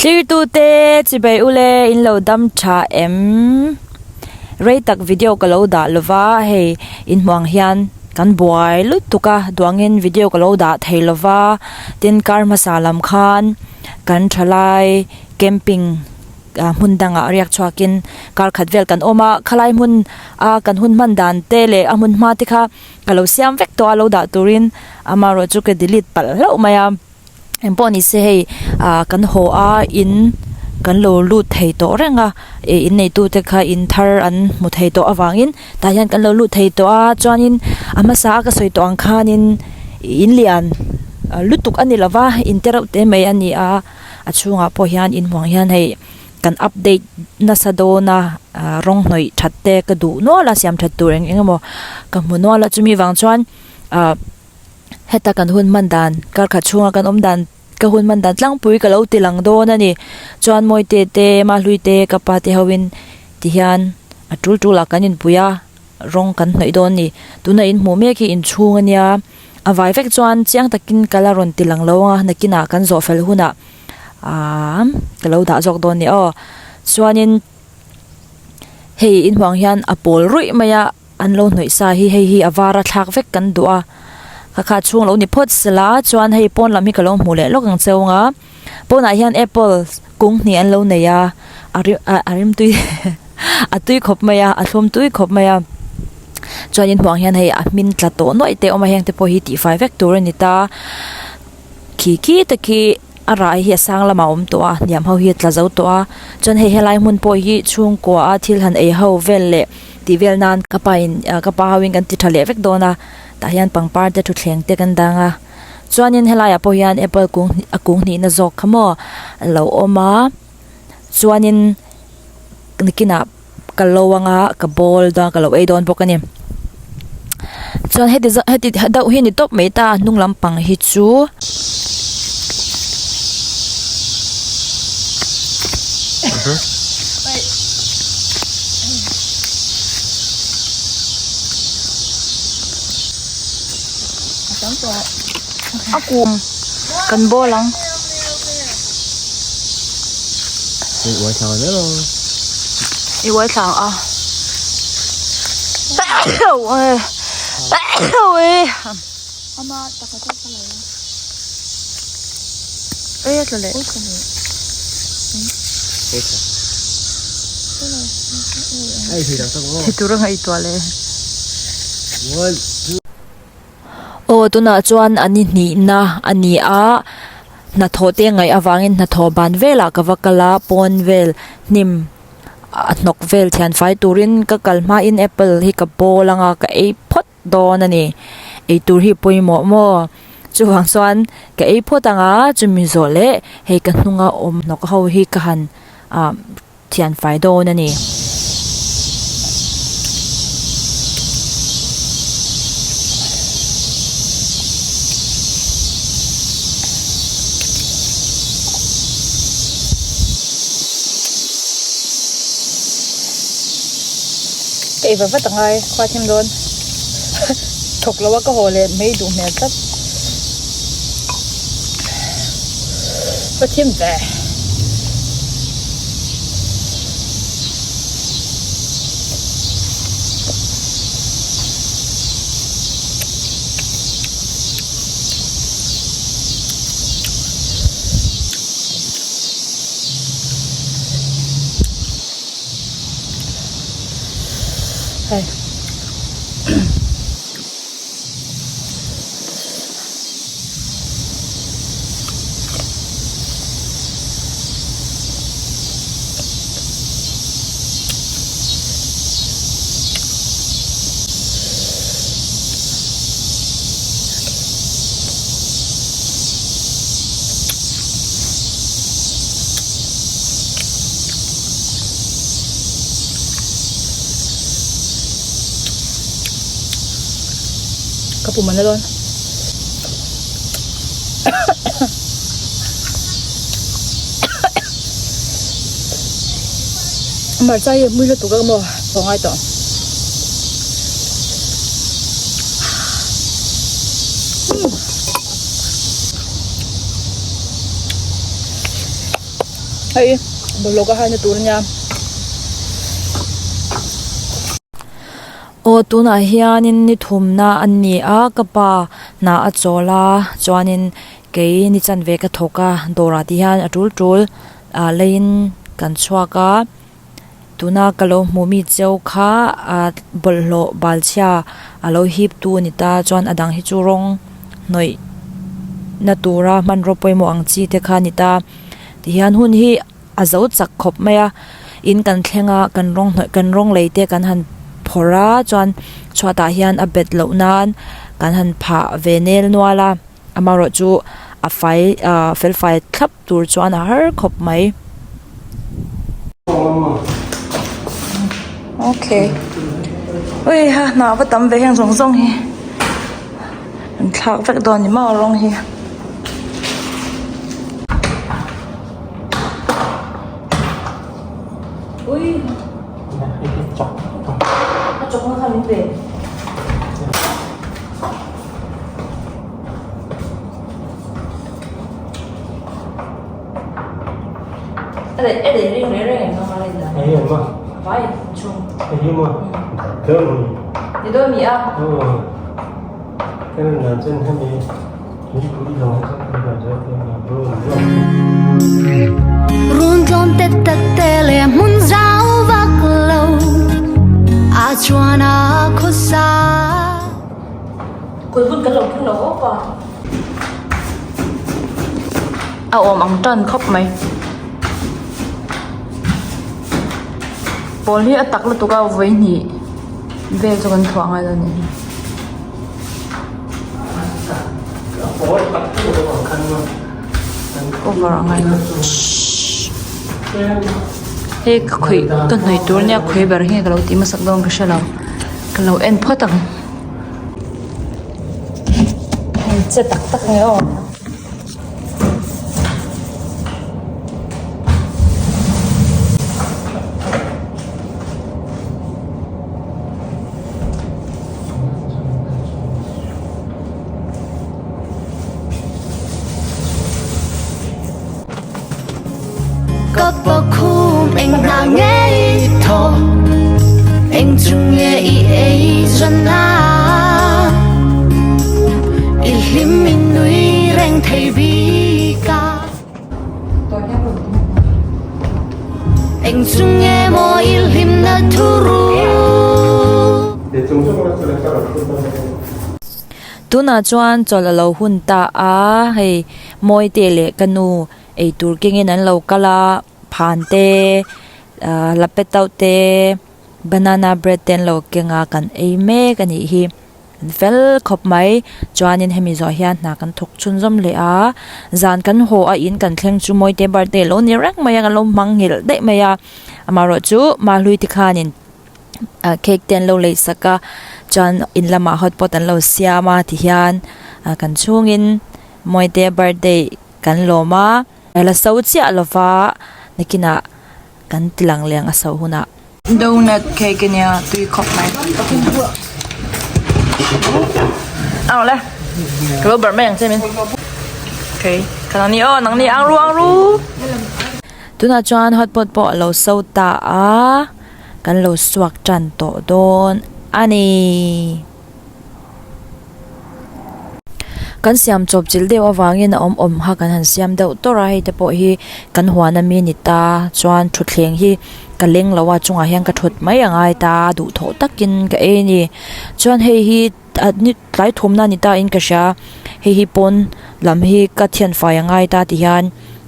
Thlirtute chibai ule in lo dam tha em? Rei tak video ka lo dah lova hei inhmuh ang hian kan buai lutuk a duangin video ka lo dah thei lova tin kar hmasa lam khan kan thalai camping ah hmun dangah riak chhuakin kar khat vel kan awm a khalai hmun a kan hun hman dan te leh a hmun hma te kha ka lo siam vek tawh a lo dah turin amaherawh chu ka delete palh hlauh mai a. Engpawh ni se hei ah kan haw a in kan lo lut thei tawh reng a ih in neitu te kha in thar an hmu thei tawh avangin tah hian kan lo lut thei tawh a chuanin a hmasa a ka sawi tawh ang khanin in lian lutuk a ni lo va in te reuh te mai a ni a a chhungah pawh hian in hmuh ang hian hei kan update nasa dawn a ah rawng hnawih that te ka duh nual a siam that tur eng eng emaw ka hmu nual a chumi vang chuan ah. Heta kan hun hman dan kar khat chhunga kan awm dan ka hun hman dan tlangpui ka lo ti lang dawn a ni. Chuan Mawite te Mahlui te ka pa te hoin ti hian a tul tul ah kan inpui a rawng kan hnawih dawn a ni. Tuna in hmuh mek hi inchhung a nia a vai vek chuan chiang takin ka la rawn ti lang lo ang a nakinah kan zawh fel hunah aaa ka lo dah zawk dawn a ni aw. Chuanin hei inhmuh ang hian a pawl ruih mai a. An lo hnawih sa hi hei hi a var a thlak vek kan duh a ka kha chhung lo ni phawt sela chuan hei pawn lam hi ka lo hmuh leh lawk ang cheu ang a pawnah hian apple kung hnih an lo nei a a rim ah a rim tui a tui khawp mai a a thlum tui khawp mai a chuan in hmuh ang hian hei a hmin tla tawh nuaih te a awm a heng te pawh hi tihfai vek tur a ni ta khi khi te khi. A rah hi a sang lamah a awm tawh a hniam ho hi a tla zo tawh a chuan hei helai hmun pawh hi chhungkua a thil han ei ho vel leh tih vel nan ka pa in ah ka pa ho in kan ti tha leh vek dawn a tah hian pangpar te thutthleng te kan dang a chuanin helaiah pawh hian apple kung a kung hnihna zawk kha maw a lo awm a chuanin nakinah ka lo anga ka bawl dawn ka lo ei dawn bawk a ni chuan heti zawng heti deuh hi a ni tawp mai ta a hnung lampang hi chu. A kum kan bawl ang. I uai thlang ang emaw? I uai thlang a. Ama taka tak ka lo. Ei a tla leh. Thi tur a ngaihtuah leh. One, two. Aw tunah chuan an ni hnihna a ni a hnathawh te ngaih avangin hnathawh ban velah ka va kal a pawn vel hnim a hnawk vel thian fai turin ka kal hmain apple hi ka bawl anga ka ei phawt dawn a ni eitur hi pawimawh maw chuvang chuan ka ei phawt anga chumi zawh leh hei ka hnunga awm hnawk ho hi ka han ah thian fai dawn a ni. Ka ei va vat angai khua thim dawn thawk lo a ka haw leh mai duh hmel tlat ka thim ve. Hei. Ka pum a na dawn. Hmarcha hi a hmui lutuk a maw thaw ngai tawh. Hei bawlhhlawh ka haina tur ania. Aw tunah hianin ni thumna a ni a ka pa hna a chawl a chuanin kei ni chanve ka thawk a dawrah ti hian a tul tul ah leiin kan chhuak a tuna ka lo hmuh mi cheu kha ah bawlhhlawh bal chhia a lo hip tu a ni ta chuan a dang hi chu rawng hnawih na tura hmanraw pawimawh ang chi te kha a ni ta tihian hun hi a zo chak khawp mai a in kan thleng a kan rawng hnawih kan rawng lei te kan han phawrh a chuan chhuatah hian a bet loh nan kan han phah ve nel nual a amaherawh chu a fai ah fel fai thlap tur chuan a har khawp mai. Okay ui ha hna va tam ve heng zawng zawng hi an thlak vek dawn ni maw rawng hi. Ui a chawk na kha min pe. A leh a leh ring reng reng em a leh dan. Ai ma. Vai chung. Ai ma. Cơ mi. Ni do mi a. Ừ. Cái này là trên hay mi. Chúng tôi đi làm cái này là trên là bro. Run tlawm te tak te leh hmun zau vak lo a chuan a khawsa. Kut vun kan lo keng lo awp a. A awm ang tan khawp mai. Pawl hi a tak lutuk a vawi hnih vel chu kan thuah ngai lo a nih hi. Cover a ngai lo. Hei ka khawih ka hnawih tur nia khawi ber hi ka lo tih hmasak dawn ka hre lo ka lo en phawt ang. Che tak tak nge aw. Ka pa khum eng hna nge i thaw eng chu nge i ei zawn a i hlim i nui reng thei bik a eng chu nge maw i hlim na thu ru. Tunah chuan chawlh a lo hun ta a hei Mawite leh ka nu eitur kengin an lo kal a phan te ahh lapetauh te banana bread te an lo keng a kan ei mek a nih hi an fel khawp mai chuanin hemi zawh hian hna kan thawk chhunzawm leh a zan kan haw a in kan thleng chu Mawite birthday a lo ni reng mai a kan lo hmang nghilh daih mai a amaherawhchu Mahlui te khanin. ah cake te an lo lei sak a chuan in lamah hotpot an lo siam a tihian ah kan chhungin Mawite birthday kan lawm a la so chiah lo va nakinah kan ti lang leh ang a so hunah. Donut cake ania tui khawp mai a le ka lo barh mai ang che min okay ka nang ni aw nang ni ang ru ang ru. Tunah chuan hotpot pawh a lo so ta a. Kan lo suak tan tawh dawn a ni. Kan siam chawp chilh deuh avangin a awm awm kha kan han siam deuh tawrh a, hei te pawh hi kan huan ami a ni ta chuan thutthleng hi ka leng lo a chungah hian ka thut mai a ngai ta duhthawh takin ka ei a ni. Chuan hei hi ni tlai thumna a ni ta in ka hria hei hi pawn lam hi ka thianfai a ngai ta ti hian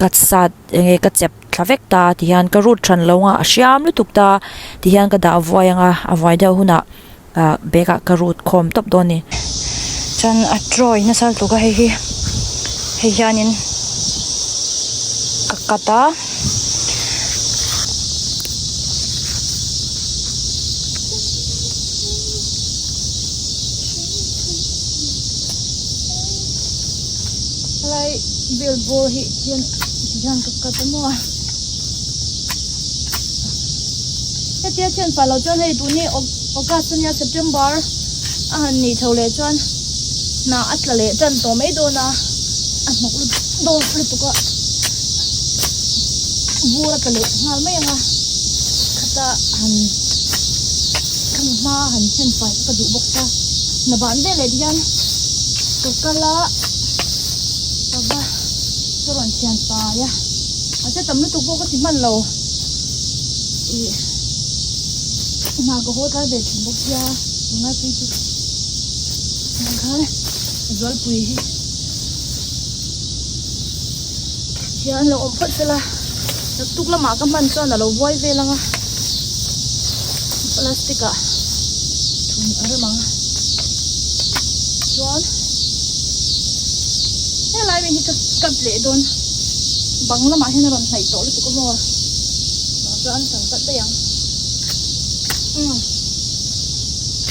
ka sat enge ka chep. Thla vek ta ti hian ka rut hran lo a a hriam lutuk ta ti hian ka dah vuai ang a a vuai deuh hunah ah bag ah ka rut khawm tawp dawn a ni. Chuan a tray nasa lutuk a hei hi hei hianin ka cut a. Helai bill bawr hi hian ti hian ka cut a maw a hetia thian fah loh chuan hei tun hi August ania September a han nih chho leh chuan hna a tla leh tan tawh mai dawn a a hnawk lutuk dawn lutuk a. Vur a tla leh nghal mai ang a, khata han khami hma han hman fai kha ka duh bawk sia, hna ban vel leh hian ka kal a, ka va ka rawn thian fai a, mahse tam lutuk pawh ka ti hman lo ih hna ka haw tlai ve thin bawk sia tunlai phei chu tiang khan zualpui hi. Hian lo awm phawt sela naktuk lamah ka hman chuan a lo buai vel ang a plastic ah thun a rem ang chuan helai mi hi ka cut leh dawn bang lamah hian a rawn hnaih tawh lutuk a maw ah chuan kan cut daih ang umm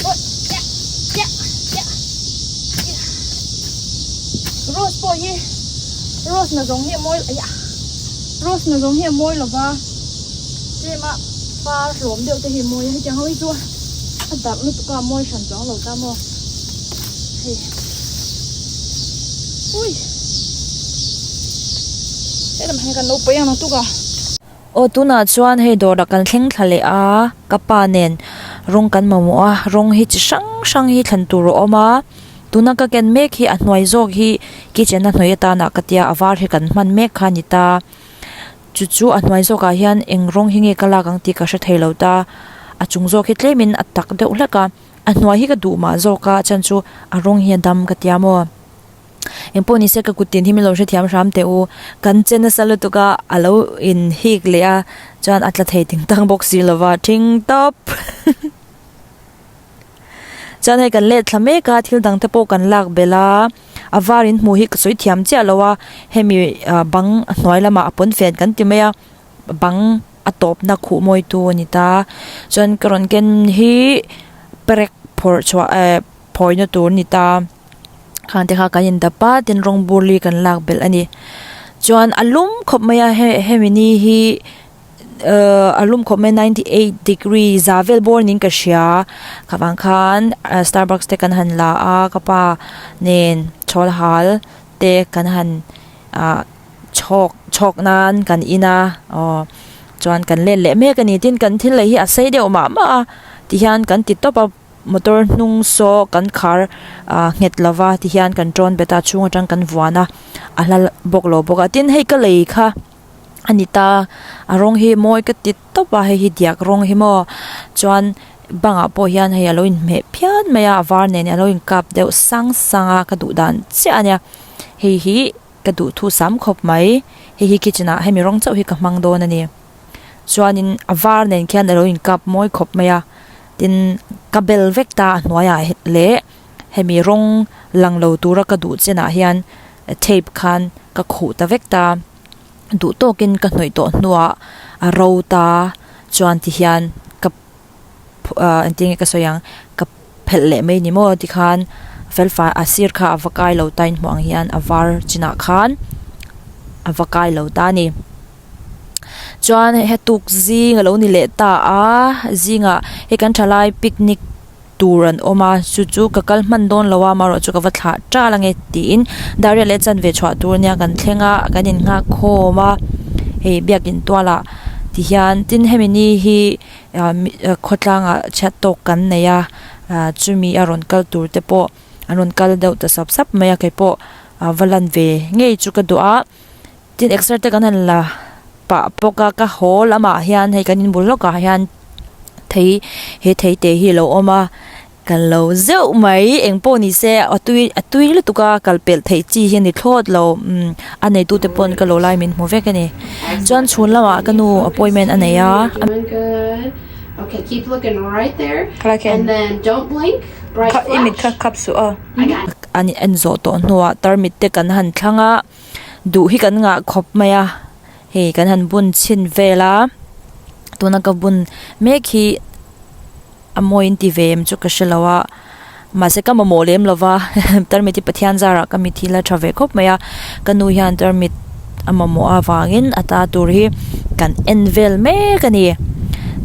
awi ya ya ya rose pawh hi. Rose na zawng hi a mawi aih a rose na zawng hi a mawi lova tlema par hlawm deuh te hi a mawi a hetiang ho hi chu a darh lutuk a a mawi hran chuang lo ta maw hei ui helam hian kan lo paih ang naktuk a. Aw tunah chuan hei dawrah kan thleng thla leh a ka pa nen rawng kan mamawh a rawng hi chi hrang hrang hi thlan tur a awm a. Tuna ka ken mek hi a hnuai zawk hi kitchen a hnuai atana ka tia a var hi kan hman mek kha a ni ta. Chu chu a hnuai zawkah hian eng rawng hi nge ka lak ang tih ka hre thei lo ta. A chung zawk hi tlemin a tak deuh hlek a, a hnuai hi ka duh mah zawk a chan chu a rawng hi a dam ka tia maw. Engpawh ni se ka kut tin hi min lo hrethiam hram teh u. Kan che nasa lutuk a, a lo inhik leh a chuan a tla thei ting tang bawk si lova thing tawp. Chuan hei kan let thla mek a thil dang te pawh kan lak belh a a var in hmuh hi ka sawi thiam chiah lo a hemi ah bang a hnuai lamah a pawn fen kan ti mai a bang a tawp na khuh mawi tu a ni ta chuan ka rawn ken hi perek phawrh chhuah eh phawina tur a ni ta khang te kha kan in dap a tin rawng bur li kan lak belh a ni chuan a lum khawp mai a hemi ni hi. Ehh a lum khawp mai 98 degree za vel bawr niin ka hria kha vang khan starbucks te kan han la a ka pa nen chhawl hal te kan han ah chhawk chhawk nan kan in a aw chuan kan let leh mek a ni tin kan thil lei hi a sei deuh mah mah a tihian kan ti tawp a motor hnung saw kan khar ah nghet lova tihian kan tawn bet a chhung atang kan vuan a a hla bawk lo bawk a tin hei ka lei kha. a ni ta a rawng hi mawi ka ti tawp a hei hi diak rawng hi maw chuan bangah pawh hian hei alo inhmeh phian mai a a var nen alo inkap deuh sang sang a ka duh dan chiah a nia hei hi ka duh thu sam khawp mai hei hi kitchen ah hemi rawng chauh hi ka hmang dawn a ni chuanin a var nen khian alo inkap mawi khawp mai a tin ka bel vek ta a hnuaiah leh hemi rawng lang lo tura ka duh chenah hian tape khan ka khuh ta vek ta. Duh tawkin ka hnawih tawh hnuah a ro ta chuan ti hian ka ah engtin nge ka sawi ang ka phelh leh mai ni maw tikhan felfai a sir kha a va kai lo ta in hmuh ang hian a var chinah khan a va kai lo ta a ni. Chuan he tuk zing a lo ni leh ta a zingah hei kan thalai picnic tur an awm a chu chu ka kal hman dawn lo a amaherawh chu ka va thlah tal ange tiin dar riat leh chanve chhuah tur ania kan thleng a kan in nghak khawm a hei biakin tualah ti hian tin hemi ni hi ah khawtlang ah chhiat tawk kan nei a ah chumi a rawn kal tur te pawh an rawn kal deuh ta sap sap mai a keipawh a va lan ve ngei chu ka duh a tin exer te kan han la pah bawk a ka haw lamah hian hei kan inbul lawkah hian thei he thei te hi alo awm a kan lo zeuh mai engpawh ni se a tui a tui lutuk a kal pelh theih chi hi a ni thlawt lo umm a neitu te pawn ka lo lai min hmu vek a ni chuan chhun lamah ka nu appointment a nei a. An en zawh tawh hnuah tarmit te kan han thlang a. Duh hi kan ngah khawp mai a hei kan han bun chhin vel a tuna ka bun mek hi a mawi in ti ve em chu ka hre lo a mahse ka mamawh lem lo va tarmit hi Pathian zarah ka mit hi la tha ve khawp mai a ka nu hian tarmit a mamawh avangin a ta tur hi kan en vel mek a ni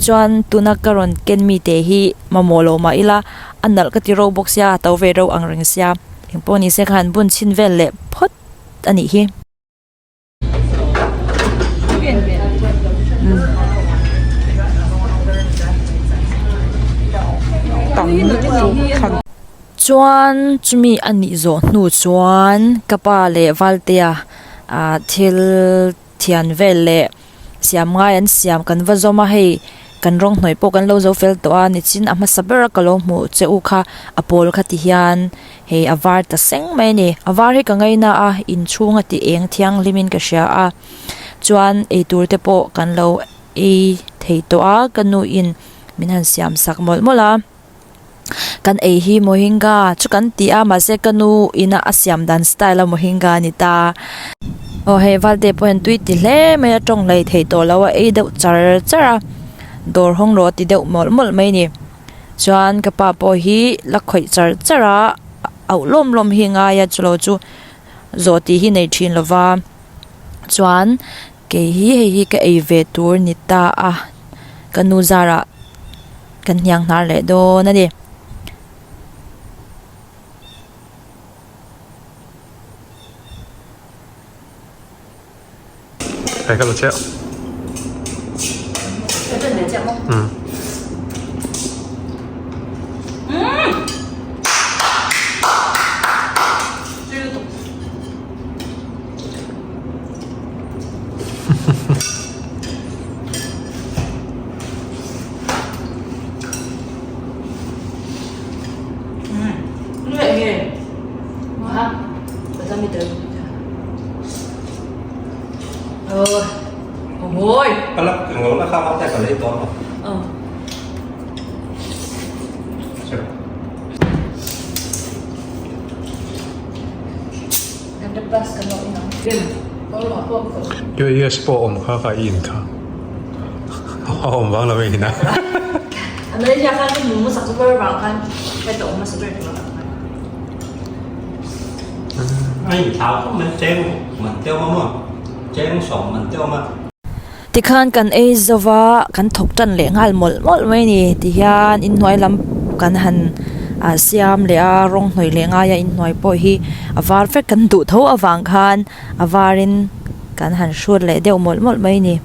chuan tuna ka rawn ken mite hi mamawh lo mah ila a nalh ka ti reuh bawk sia a to ve reuh ang reng sia. Engpawh ni se khan bun chhin vel leh phawt a nih hi. Chuan chumi a nih zawh hnu chuan ka pa leh Valtea ah thil thian vel leh siam ngai an siam kan va zawm a hei kan rawng hnawih pawh kan lo zo fel tawh a nichin a hmasa ber a ka lo hmuh che u kha a pawl kha ti hian hei a var ta seng mai a ni a var hi ka ngaina a inchhung a ti eng thianghlim in ka hria a chuan eitur te pawh kan lo ei thei tawh a ka nu in min han siam sak mawlh mawlh a. Kan ei hi mohinga chu kan ti a mahse ka nu ina a siam dan style a mohinga a ni ta. Aw hei valte pawh hian tui ti hle mai a tawng hlei thei tawh lo a ei deuh char char a dawr hawng rawh a ti deuh mawlh mawlh mai a ni. Chuan ka pa pawh hi la khawih char char a auh lawm lawm hi a ngai a chulo chu zawh tih hi nei thin lo va chuan kei hi hei hi ka ei ve tur ni ta a ka nu zarah. Kan hniang hnar leh dawn a ni. Hei ka la chiah. Um. US pawh awm kha ka in kha. Awm vang lo in a. Malaysia khan ka hmu hmasak chu ber vang khan heta awm hmasa ber tur ang khan. A in thlau khawp mai cheng man teuh a maw cheng sawm man teuh a. Tikhan kan ei zova kan thawk tan leh nghal mawlh mawlh mai a ni tihian inhnuai lam kan han ah siam leh a rawng hnawih leh ngai a inhnuai pawh hi a var vek kan duh tho avang khan a varin kan han hrut leh deuh mawlh mawlh mai a ni.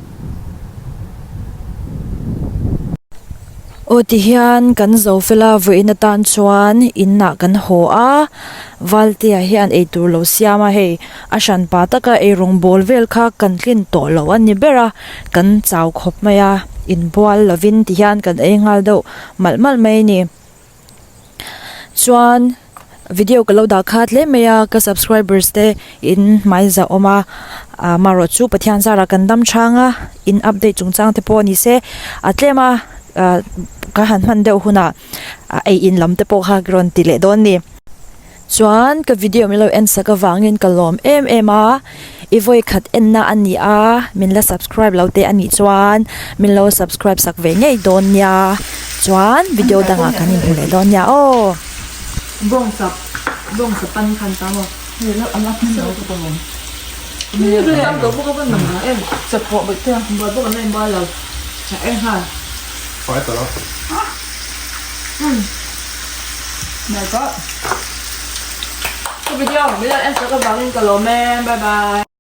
Aw tihian kan zo fel a vawiin atan chuan inah kan haw a Valtea hian eitur lo siam a hei a hran pa taka eirawng bawl vel kha kan tlin tawh loh a ni ber a kan chau khawp mai a inbual lovin tihian kan ei nghal deuh malh malh mai a ni. Chuan video ka lo dah khat hle mai a ka subscribers te in hmai zah awm a ah marawh chu Pathian zarah kan dam chang a in update chung chang te pawh ni se a tlem a ah ka han hman deuh hunah ah ei in lam te pawh kha ka rawn ti leh dawn a ni. Chuan ka video min lo en sak avangin ka lawm em em a, i vawi khat enna a ni a, min la subscribe lo te a nih chuan min lo subscribe sak ve ngei dawn nia, chuan video dangah kan inhmu leh dawn nia aw. Bawngsa bawngsa pan khan ta maw hei lo ala hman lo ka pawm tam tawh bawk a van nam em chapawh bawih te buai bawk an la inbuai lo en nghal Fai tawh lo. Ka video min lo en sak avangin ka lawm e bye bye.